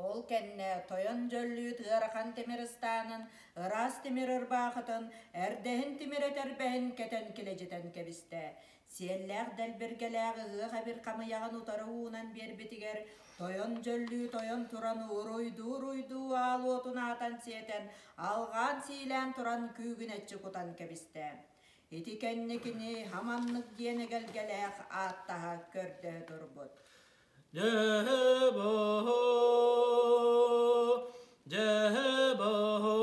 Ол кэннэ Тойон Дьөллүүт ыарахан тимир ыстаанын, ыраас тимир ырбаахытын, эрдэһин тимир этэрбэһин кэтэн килэдьитэн кэбистэ. Сиэллээх дэлбиргэлээх ыһыах эбир хамыйаҕын утары уунан биэрбитигэр Тойон Дьөллүү тойон туран уруйдуу-уруйдуу аал уотун аатан сиэтэн, алҕаан-сиилээн туран күүгүнэччи кутан кэбистэ. Ити кэннэ кини хаманнык диэн эгэлгэлээх ааттаһа көрдөһө турбут. Дьэһэ-баһа, дьэһэ-баһа,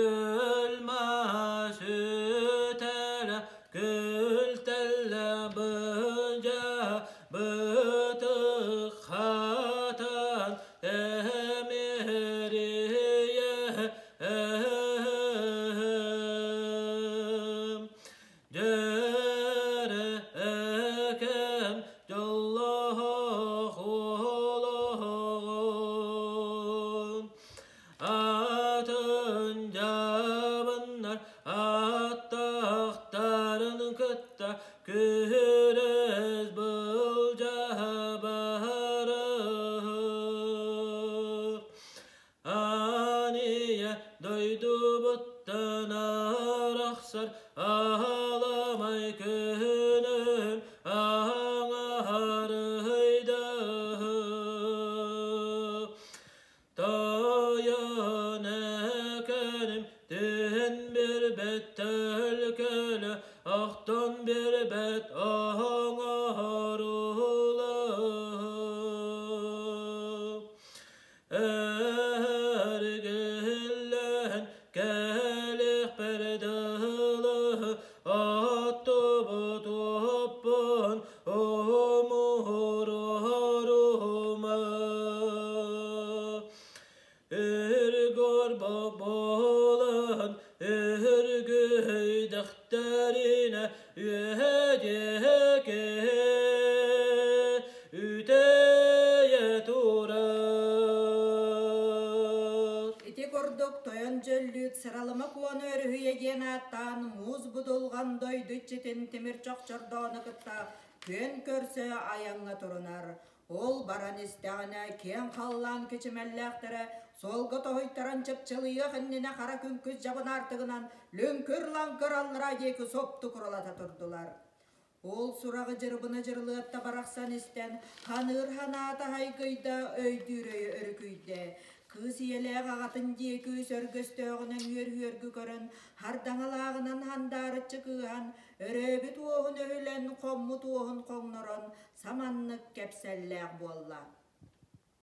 өлмө сүтэрэ күлтэллэ быдьа бытык хатан тэһэмиэрийэ Дьэрэкэм дьоллоох олоҕун атын дьабыннар аттахтарын кытта күрүс былдьаһа барыһыр. Аан ийэ дойдубуттан арахсар аһаламай күнүм аҥаарыйда Тойон экеним түһэн биэрбэт төлкөлө охтон биэрбэт оҥорула Эргиллэн кэлиэхпэр дылы оттубут уоппун умуруорума Үргүр буолан үргүйдэхтэринэ үөһэ диэки үтэйэ турар. Ити курдук Тойон Дьөллүүт Сыралыма Куону өрүһүйэ диэн ааттаан муус будулҕан дойду иччитин тимир чохчордоону кытта күөн көрсө айаҥҥа турунар. Ол баран истэҕинэ киэҥ халлаан кичимэллээхтэрэ суолга тоһуйтаран чыпчылыйыах иннинэ хара күҥкүс дьабынаартыгынан лүҥкүр-лаҥкыр аллараа диэки супту курулата турдулар. Ол сураҕы дьырыбына дьырылыатта барахсан истэн, ханыыр ханаата хайгыйда, өйдүүр өйө өрүкүйдэ. Кыыс ийэлээх аҕатын диэки сөргөстөөҕүнэн үөр-үөргү көрөн, хардаҥалааҕынан хандаарыччы кыыһан, өрөөбүт уоһун өһүлэн, хоммут уоһун хоҥнорон, саманнык кэпсэллээх буолла.